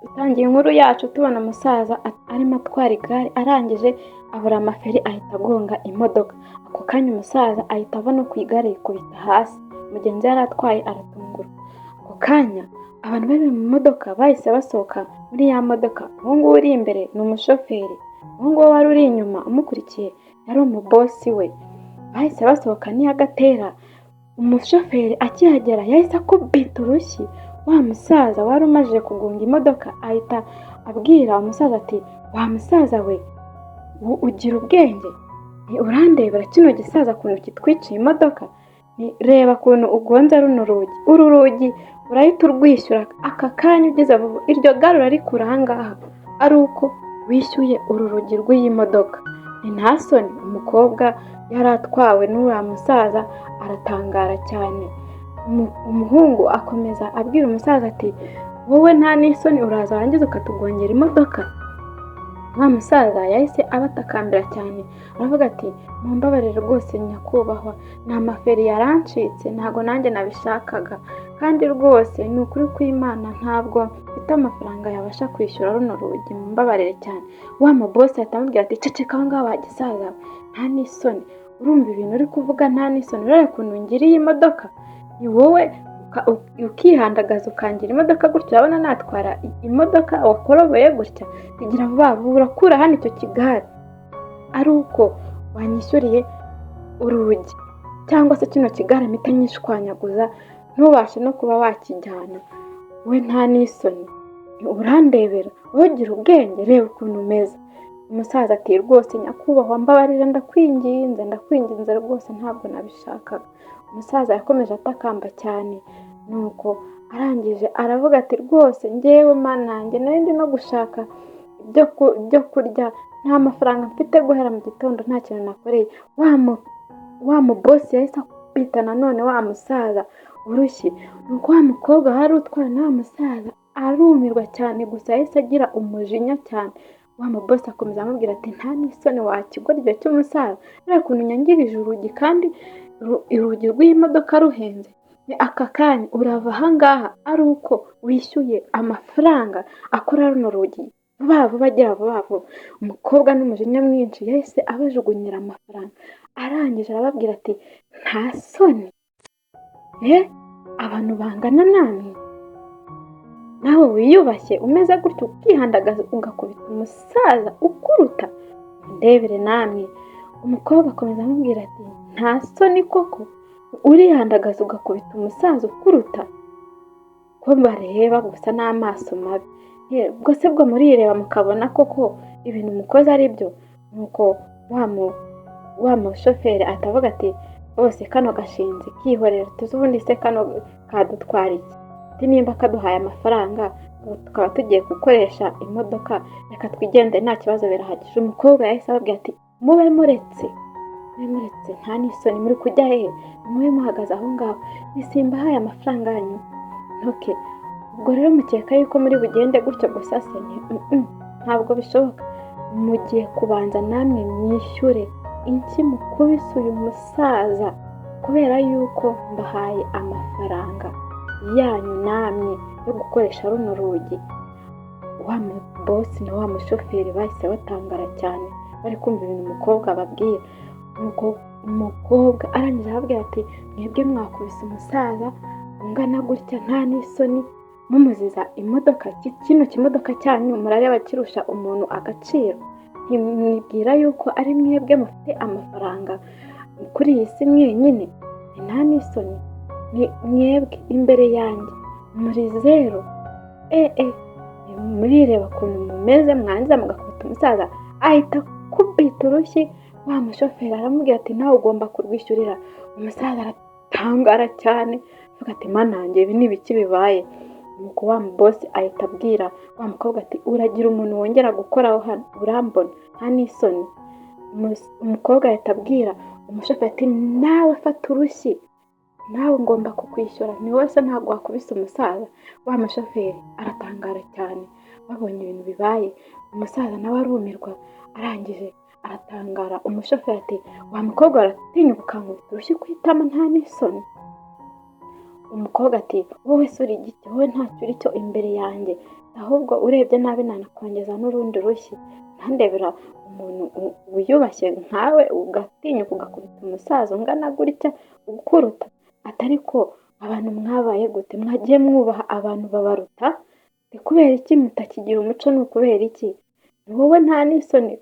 Dutangiye inkuru yacu tubona umusaza arimo atwara igare, arangije abura amaferi, ahita agonga imodoka. Ako kanya umusaza ahita ava no ku igare, yikubita hasi. Mugenzi yari atwaye aratungurwa. Ako kanya abantu bari mu modoka bahise basohoka muri ya modoka. Uwo nguwo uri imbere ni umushoferi, uwo nguwo wari uri inyuma umukurikiye yari umubosi we. Bahise basohoka n'iyagatera. Umushoferi akihagera yahise akubita urushyi wa musaza wari umajije kugonga imodoka, ahita abwira umusaza ati: "Wa musaza we, ugira ubwenge? Urandebera kino gisaza ukuntu kitwiciye imodoka? Reba ukuntu ugonze runo rugi. Uru rugi urahita urwishyura aka kanya ugeze vuba. Iryo gare urarikura aha ngaha ari uko wishyuye uru rugi rw'iyi modoka." Ni nta soni? Umukobwa yari atwawe n'uriya musaza aratangara cyane. Umuhungu akomeza abwira umusaza ati: "Wowe nta n'isoni, uraza warangiza ukatugongera imodoka?" Wa musaza yahise abatakambira cyane, aravuga ati: "Mumbabarire rwose nyakubahwa, ni amaferi yarancitse, ntabwo nanjye nabishakaga, kandi rwose ni ukuri kw'Imana ntabwo mfite amafaranga yabasha kwishyura runo rugi, mumbabarire cyane." Wa mubosi ahita amubwira ati: "Ceceka aho ngaho wa gisaza we, nta n'isoni? Urumva ibintu uri kuvuga? Nta n'isoni? Urareba ukuntu ngiriye imodoka? Ni wowe ukihandagaza ukangira imodoka gutya? Urabona natwara imodoka wakoroboye gutya? Kugira vuba vuba urakura hano icyo kigare ari uko wanyishyuriye urugi, cyangwa se kino kigare mpita nyishwanyaguza ntubashe no kuba wakijyana. We nta n'isoni? Urandebera wowe? Ugira ubwenge? Reba ukuntu umeze." Umusaza ati: "Rwose nyakubahwa, mbabarira, ndakwinginze, ndakwinginze rwose, ntabwo nabishakaga." Umusaza yakomeje atakamba cyane, nuko arangije aravuga ati: "Rwose ngewe mana yanjye, nari ndi no gushaka ibyo kurya, nta mafaranga mfite, guhera mu gitondo nta kintu nakoreye." Wa mubosi yahise akubita nanone wa musaza urushyi, nuko wa mukobwa wari utwawe na wa musaza arumirwa cyane, gusa yahise agira umujinya cyane. Wa mubosi akomeza amubwira ati: "Nta n'isoni, wa kigoryi cy'umusaza, reba ukuntu unyangirije urugi, kandi urugi rw'iyi modoka ruhenze. Ni aka kanya urava ahangaha ari uko wishyuye amafaranga akora runo rugi, vuba vuba, agira vuba vuba." Umukobwa n'umujinya mwinshi yahise abajugunyira amafaranga, arangije arababwira ati: "Nta soni, abantu bangana namwe, nawe wiyubashye umeze gutyo, ukihandagaza ugakubita umusaza ukuruta? Ndebere namwe." Umukobwa akomeza amubwira ati: "Nta soni koko, urihandagaza ugakubita umusaza ukuruta, ko bareba gusa n'amaso mabi? Ubwo se bwo murireba mukabona koko ibintu mukoze ari byo?" Nuko wa mushoferi atavuga ati: "Bose kano gashinzi kihorera, tuzi ubundi se kano kadutwara iki? Ati nimba kaduhaye amafaranga tukaba tugiye gukoresha imodoka, reka twigendere, nta kibazo, birahagije." Umukobwa yahise ababwira ati: "Mube muretse, mube muretse, nta n'isoni, muri kujya hehe? Mube muhagaze aho ngaho, nisimbahaye amafaranga yanyu ntoke. Ubwo rero mukeka yuko muri bugende gutyo gusa se? Ntabwo bishoboka, mugiye kubanza namwe mwishyure inshyi mukubise uyu musaza, kubera yuko mbahaye amafaranga yanyu namwe yo gukoresha runo rugi." Wa bosi na wa mushoferi bahise batangara cyane bari kumva ibintu umukobwa ababwira. Nuko umukobwa arangije arababwira ati: "Mwebwe mwakubise umusaza ungana gutya, nta n'isoni, mumuziza imodoka? Kino kimodoka cyanyu murareba kirusha umuntu agaciro? Ntimwibwira yuko ari mwebwe mufite amafaranga kuri iyi si mwenyine? Nta n'isoni? Ni mwebwe imbere yanjye muri zero. Murireba ukuntu mumeze, mwarangiza mugakubita umusaza." Ahita akubita urushyi wa mushoferi, aramubwira ati: "Nawe ugomba kurwishyurira." Umusaza aratangara cyane, avuga ati: "Mana yanjye, ibi ni ibiki bibaye?" Nuko wa bosi ahita abwira wa mukobwa ati: "Uragira umuntu wongera gukoraho hano, urambona? Nta n'isoni?" Umukobwa ahita abwira umushoferi ati: "Nawe fata urushyi, nawe ngomba kukwishyura, ni wowe se ntabwo wakubise umusaza?" Wa mushoferi aratangara cyane babonye ibintu bibaye, umusaza nawe arumirwa, arangije aratangara. Umushoferi ati: "Wa mukobwa, aratinyuka ukankubita urushyi ku itama, nta n'isoni?" Umukobwa ati: "Wowe se uri igiki? Wowe ntacyo uri cyo imbere yanjye." Ahubwo urebye nabi nanakongeza n'urundi rushyi. Ntandebera umuntu wiyubashye nkawe ugatinyuka ugakubita umusaza ungana gutya ukuruta. Atari ko abantu mwabaye gute? Mwagiye mwubaha abantu babaruta? Ni kubera iki mutakigira umuco? Ni ukubera iki? Wowe nta n'isoni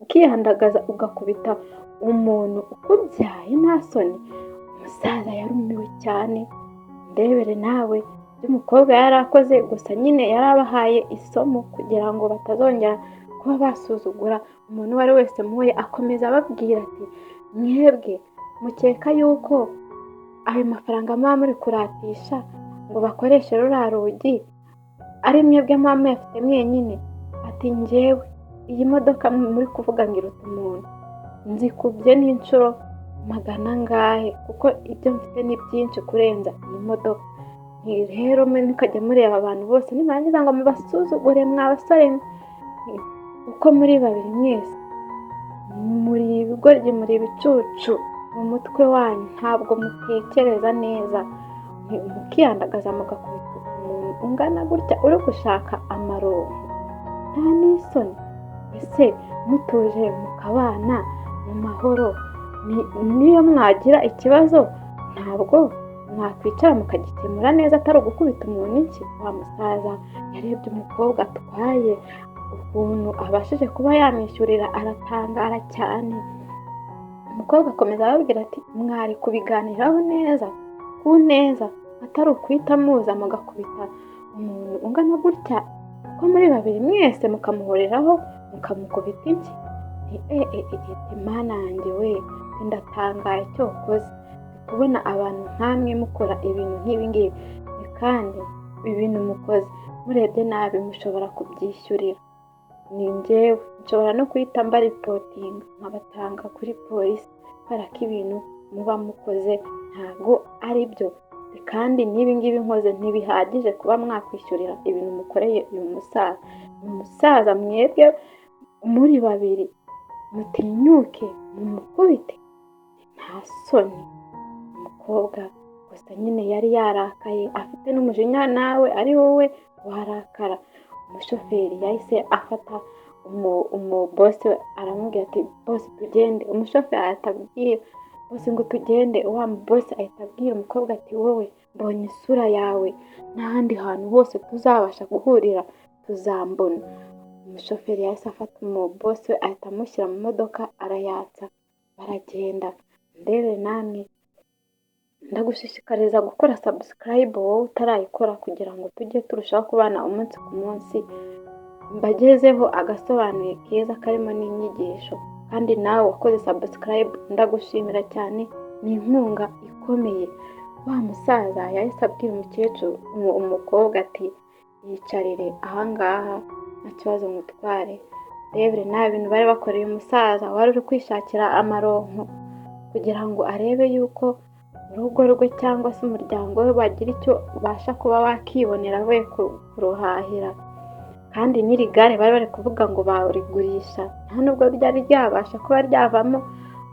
ukihandagaza ugakubita umuntu ukubyaye nta soni? Umusaza yarumiwe cyane. Ndebere nawe ibyo umukobwa yari akoze, gusa nyine yari abahaye isomo kugira ngo batazongera kuba basuzugura umuntu uwo ari wese muhuye. Akomeza ababwira ati mwebwe mukeka yuko ayo mafaranga muba muri kuratisha ngo bakoreshe ruriya rugi ari mwebwe muba muyafite mwenyine? Ati njyewe iyi modoka muri kuvuga ngo iruta umuntu, nzikubye n'inshuro magana angahe, kuko ibyo mfite ni byinshi kurenza iyi modoka. Rero mukajya mureba abantu bose nimurangiza ngo mubasuzugure mwa basore mwe, uko muri babiri mwese muri ibigoryi, muri ibicucu mu mutwe wanyu, ntabwo mutekereza neza, mukihandagaza mugakubita umuntu ungana gutya uri gushaka amaronko, nta n'isoni. Ese mutuje mukabana mu mahoro, niyo mwagira ikibazo ntabwo mwakwicara mukagikemura neza atari ugukubita umuntu iki? Wa musaza yarebye umukobwa atwaye ukuntu abashije kuba yamwishyurira, aratangara cyane. Umukobwa akomeza ababwira ati mwari kubiganiraho neza ku neza, atari ukuhita muza mugakubita umuntu ungana gutya, uko muri babiri mwese mukamuhuriraho mukamukubita iki? Mana yanjye we, ndatangaye icyo ukoze kubona abantu nkamwe mukora ibintu nk'ibi ngibi, kandi ibintu mukoze murebye nabi mushobora kubyishyurira. Ni njyewe nshobora no guhita mbareportinga nkabatanga kuri polisi, kubera ko ibintu muba mukoze ntabwo ari byo, kandi n'ibi ngibi nkoze ntibihagije kuba mwakwishyurira ibintu mukoreye uyu musaza. Umusaza mwebwe muri babiri mutinyuke mumukubite, nta soni? Umukobwa gusa nyine yari yarakaye afite n'umujinya, nawe ari wowe warakara. Umushoferi yahise afata umubosi we aramubwira ati bosi tugende. Umushoferi ahita abwira bosi ngo tugende. Wa bosi ahita abwira umukobwa ati wowe mbonye isura yawe n'ahandi hantu hose tuzabasha guhurira tuzambona. Umushoferi yahise afata umubosi we ahita amushyira mu modoka arayatsa baragenda. Ndebe namwe, ndagushishikariza gukora subscribe wowe utarayikora, kugira ngo tujye turushaho kubana umunsi ku munsi, mbagezeho agasobanuye keza karimo n'inyigisho. Kandi nawe wakoze subscribe ndagushimira cyane, ni inkunga ikomeye. Wa musaza yahise abwira umukecuru umukobwa ati yicarire ahangaha nta kibazo ngutware. Rebere nta bintu bari bakoreye umusaza wari uri kwishakira amaronko kugira ngo arebe yuko urugo rwe cyangwa se umuryango we bagira icyo ubasha kuba wakibonera we kuruhahira. Kandi n'iri gare bari bari kuvuga ngo barigurisha, nta nubwo ryari ryabasha kuba ryavamo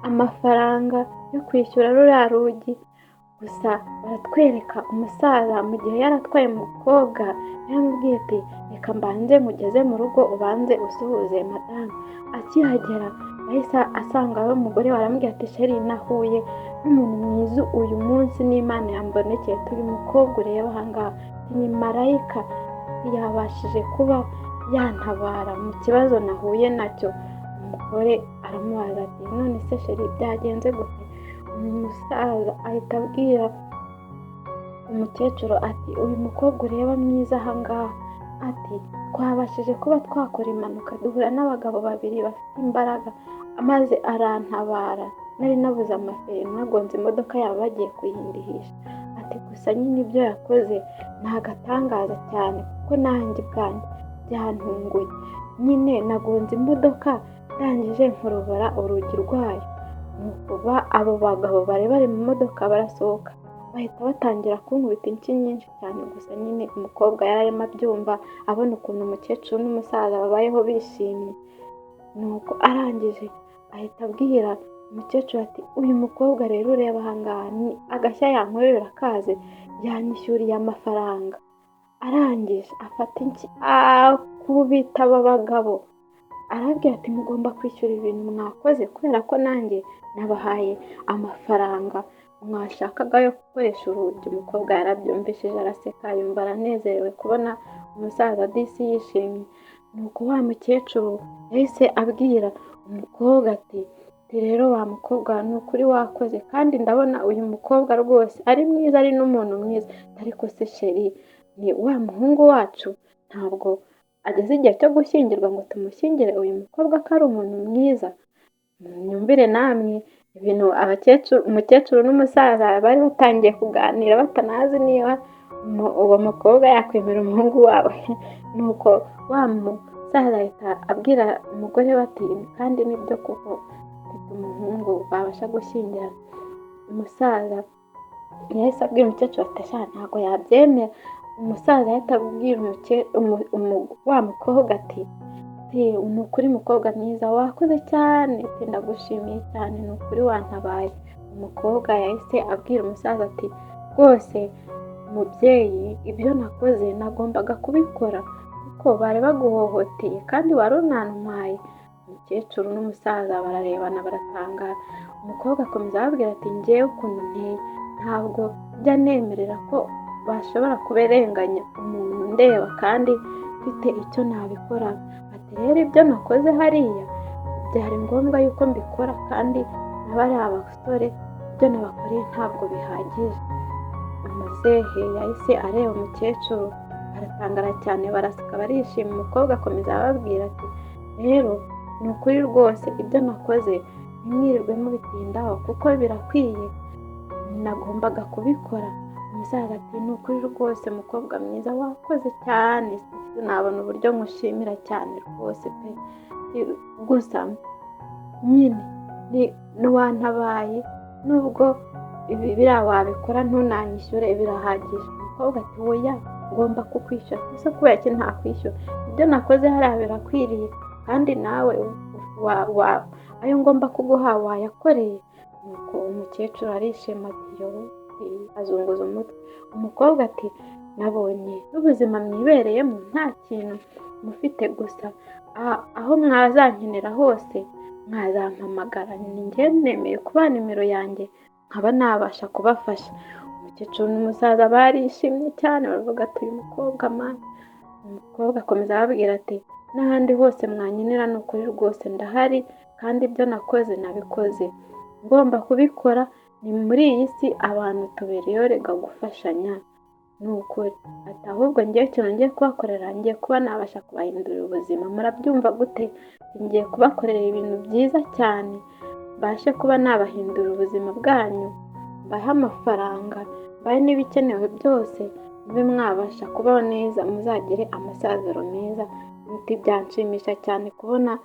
amafaranga yo kwishyura ruriya rugi. Gusa baratwereka umusaza mu gihe yari atwaye umukobwa, yaramubwiye ati reka mbanze mugeze mu rugo ubanze usuhuze madamu. Akihagera yahise asanga we umugore we, aramubwira ati chéri nahuye n'umuntu mwiza uyu munsi, n'Imana yambonekeye. Uyu mukobwa ureba ahangaha ni marayika, yabashije kuba yantabara mu kibazo nahuye nacyo. Umugore aramubaza ati none se chéri byagenze gute? Umusaza ahita abwira umukecuru ati uyu mukobwa ureba mwiza ahangaha, ati twabashije kuba twakora impanuka duhura n'abagabo babiri bafite imbaraga, maze arantabara, nari nabuze amaferi nagonze imodoka yabo bagiye kuyindihisha. Ati gusa nyine ibyo yakoze ni agatangaza cyane, kuko nanjye ubwanjye byantunguye. Nyine nagonze imodoka ndangije nkorobora urugi rwayo, nuko abo bagabo bari bari mu modoka barasohoka bahita batangira kunkubita inshyi nyinshi cyane. Gusa nyine umukobwa yari arimo abyumva abona ukuntu umukecuru n'umusaza babayeho bishimye. Nuko arangije ahita abwira umukecuru ati uyu mukobwa rero ureba ahangaha ni agashya yankorera akazi, yanyishyuriye amafaranga. Arangije afata inshyi akubita aba bagabo, arababwira ati mugomba kwishyura ibintu mwakoze kubera ko nanjye nabahaye amafaranga mwashakaga yo gukoresha urugi. Umukobwa yarabyumvishije araseka, yumva aranezerewe kubona umusaza disi yishimye. Nuko wa mukecuru yahise abwira umukobwa ati rero wa mukobwa ni ukuri wakoze, kandi ndabona uyu mukobwa rwose ari mwiza, ari n'umuntu mwiza, ariko se chéri ni wa muhungu wacu ntabwo ageze igihe cyo gushyingirwa ngo tumushyingire uyu mukobwa ko ari umuntu mwiza. Mwumvire namwe ibintu umukecuru n'umusaza bari batangiye kuganira batanazi niba uwo mukobwa yakwemera umuhungu wabo. Nuko wa musaza ahita abwira umugore we ati kandi nibyo koko mfite umuhungu babasha gushyingira. Umusaza yahise abwira umukecuru ati sha ntabwo yabyemera. Umusaza yahita abwira wa mukobwa ati ni ukuri mukobwa mwiza wakoze cyane, ndagushimiye cyane, ni ukuri wantabaye. Umukobwa yahise abwira umusaza ati rwose mubyeyi ibyo nakoze nagombaga kubikora kuko bari baguhohoteye kandi wari unantwaye. Umukecuru n'umusaza bararebana baratangara. Umukobwa akomeza ababwira ati njyewe ukuntu nteye ntabwo njya nemerera ko bashobora kuberenganya umuntu ndeba kandi mfite icyo nabikora. Ati rero ibyo nakoze hariya byari ngombwa yuko mbikora kandi na bariya basore ibyo nabakoreye ntabwo bihagije. Umuzehe yahise areba umukecuru baratangara cyane, baraseka barishima. Umukobwa akomeza ababwira ati rero ni ukuri rwose ibyo nakoze ntimwirirwe mubitindaho kuko birakwiye, nagombaga kubikora. Umusaza ati ni ukuri rwose mukobwa mwiza wakoze cyane, sinabona uburyo nkushimira cyane rwose pe, gusa nyine ntiwantabaye nubwo biriya wabikora ntunanyishyure birahagije. Umukobwa ati oya ngomba kukwishyura, ese kubera iki ntakwishyura? Ibyo nakoze hariya birakwiriye kandi nawe ayo ngomba kuguha wayakoreye. Nuko umukecuru arishima ati yoo, azunguza umutwe. Umukobwa ati nabonye n'ubuzima mwibereyemo nta kintu mufite, gusa aho mwazankenera hose mwazampamagara, ni njye nemeye kubaha nimero yanjye nkaba nabasha kubafasha. Umukecuru n'umusaza barishimye cyane baravuga ati uyu mukobwa mana. Umukobwa akomeza ababwira ati n'ahandi hose mwankenera ni ukuri rwose ndahari kandi ibyo nakoze nabikoze ngomba kubikora, ni muri iyi si abantu tubereyeho rega gufashanya ni ukuri. Ati ahubwo ngewe ikintu ngiye kubakorera ngiye kuba nabasha kubahindurira ubuzima, murabyumva gute? Ngiye kubakorera ibintu byiza cyane mbashe kuba nabahindura ubuzima bwanyu, mbahe amafaranga, mbahe n'ibikenewe byose, mube mwabasha kubaho neza, muzagire amasaziro meza. Ati byanshimisha cyane kubona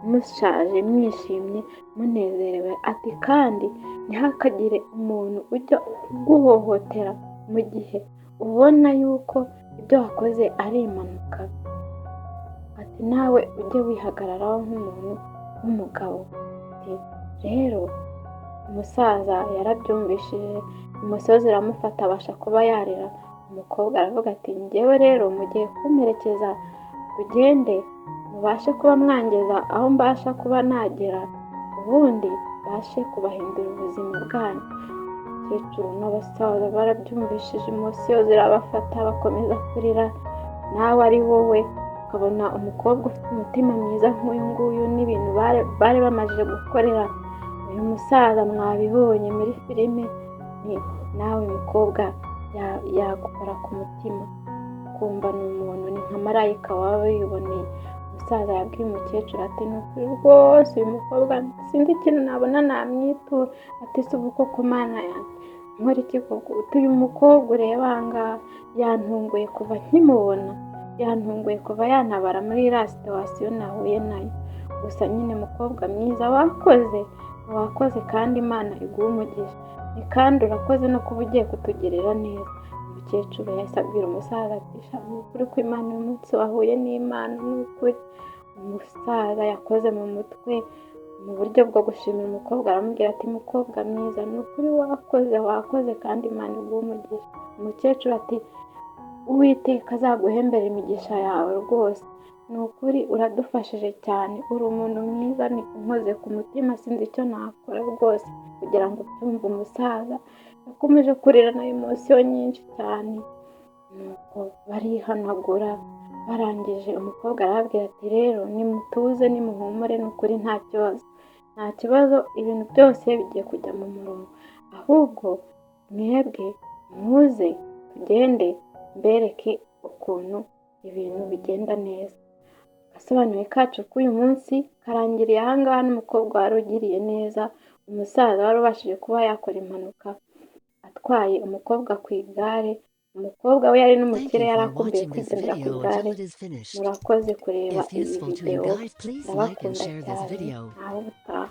mushaje mwishimye munezerewe. Ati kandi ntihakagire umuntu ujya uguhohotera mu gihe ubona yuko ibyo wakoze ari impanuka. Ati nawe ujye wihagararaho nk'umuntu w'umugabo. Ati rero umusaza yarabyumvishije, umusozi uramufata abasha kuba yarira. Umukobwa aravuga ati njyewe rero mugiye kumperekeza tugende mubashe kuba mwangeza aho mbasha kuba nagera, ubundi mbashe kubahindura ubuzima bwanyu. Umukecuru n'abasaza barabyumvishije emosiyo zirabafata bakomeza kurira. Nawe ari wowe ukabona umukobwa ufite umutima mwiza nk'uyu nguyu n'ibintu bari bamaze gukorera uyu musaza mwabibonye muri filime, nawe mukobwa yagukora ku mutima ukumva ni umuntu, ni nka marayika waba wiboneye. Umusaza yabwiye umukecuru ati ni ukuri rwose uyu mukobwa sinzi ikintu nabona namwitura. Ati se ubu koko mana yanjye nkora iki koko? Uyu mukobwa ureba aha ngaha yantunguye kuva nkimubona, yantunguye kuva yantabara muri iriya situwasiyo nahuye nayo. Gusa nyine mukobwa mwiza wakoze, wakoze kandi Imana iguhe umugisha, kandi urakoze no kuba ugiye kutugirira neza. Umukecuru yahise abwira umusaza ati sha ni ukuri ko Imana uyu munsi wahuye n'Imana ni ukuri. Umusaza yakoze mu mutwe mu buryo bwo gushimira umukobwa, aramubwira ati mukobwa mwiza ni ukuri wakoze, wakoze kandi Imana iguhe umugisha. Umukecuru ati Uwiteka azaguhembere imigisha yawe rwose, ni ukuri uradufashije cyane, uri umuntu mwiza, unkoze ku mutima, sinzi icyo nakora rwose kugira ngo ubyumve." Umusaza yakomeje kurira na émotion nyinshi cyane, nuko barihanagura. Barangije, umukobwa arababwira ati: "Rero nimutuze, nimuhumure, ni ukuri nta kibazo, nta kibazo, ibintu byose bigiye kujya mu murongo. Ahubwo mwebwe muze tugende mbereke ukuntu ibintu bigenda neza." Agasobanuye kacu k'uyu munsi karangiriye ahangaha, n'umukobwa wari ugiriye neza umusaza wari ubashije kuba yakora impanuka atwaye umukobwa ku igare. Umukobwa we yari n'umukire, yari akumbuye kwigendera ku igare. Murakoze kureba iyi videwo, ndabakunda cyane, naho ubutaha.